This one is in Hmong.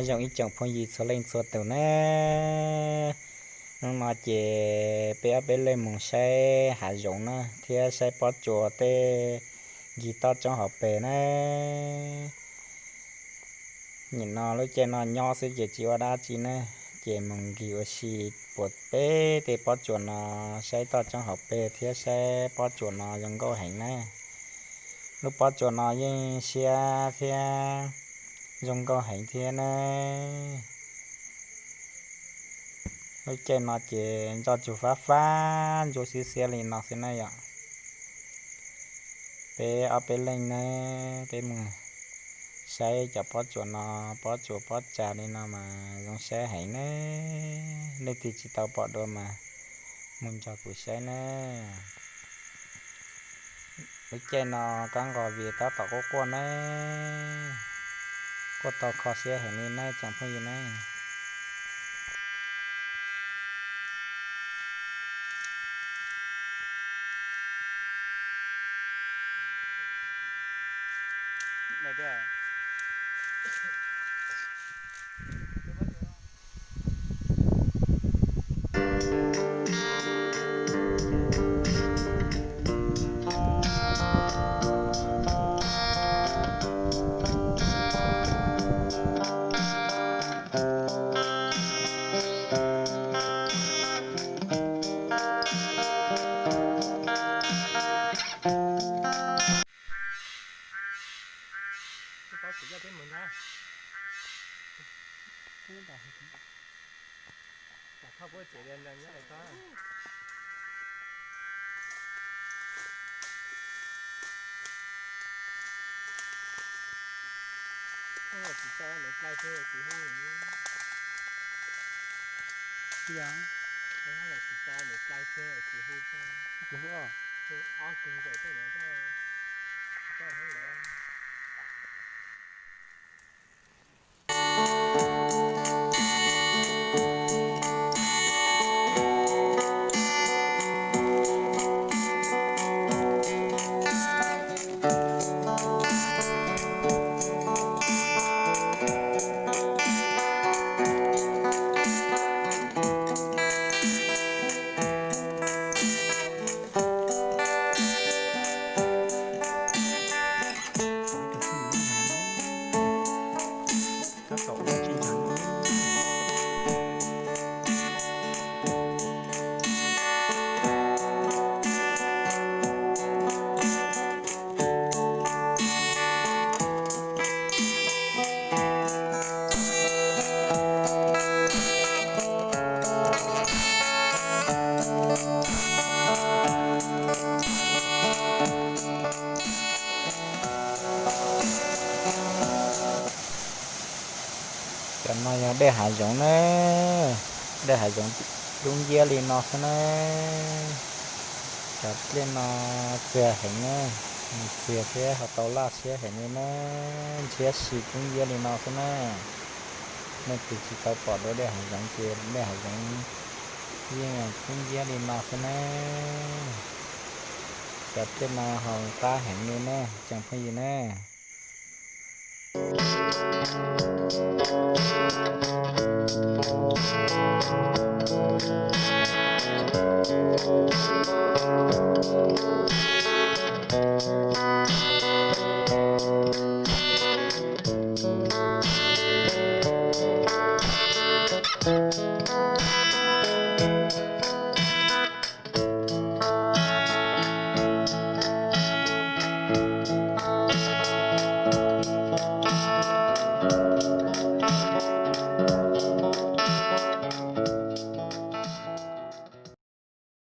Zoo ib tsoom phooj ywg txhua leej txhua tus na, hnub no ces peb ob peb leeg mus saib hav zoov na thiab saib pob tsuas tej nkig toj roob hauv pes na. Nim no lub caij no nyob xwb ces tsis ua dab tsi na, ces mus nkig ua si puas peb tej pob tsuas no, saib toj roob hauv pes thiab saib pob tsuas no zoo nkauj heev na. Lub pob tsuas no yeej siab thiab zoo nkauj heev thiab na. Lub caij no ces ntsoj tsug fab fab ntsuab xiab xiab li no xwb na yom. Peb ob peb leeg na, peb mus saib cov pob tsuas no, pob tsuas pob tsav li no mas zoo saib heev na. Leej twg tsis tau pom dua mas mus nrog kuv saib na. Lub caij no kab nqos vim tab tom quaj quaj na, quaj tau kho siab heev li na tsoom phooj ywg na. Cov no yog dej hav zoov na, dej hav zoov dub nciab li no xwb na. Cov dej no txiag heev na, txiag thiab ho tau laj siab heev li na, ntshiab si dub nciab li no xwb na. Leej twg tsis tau pom dua dej hav zoov ces dej hav zoov yeej dub nciab li no xwb na. Cov dej no haus qab heev li na tsoom phooj ywg na.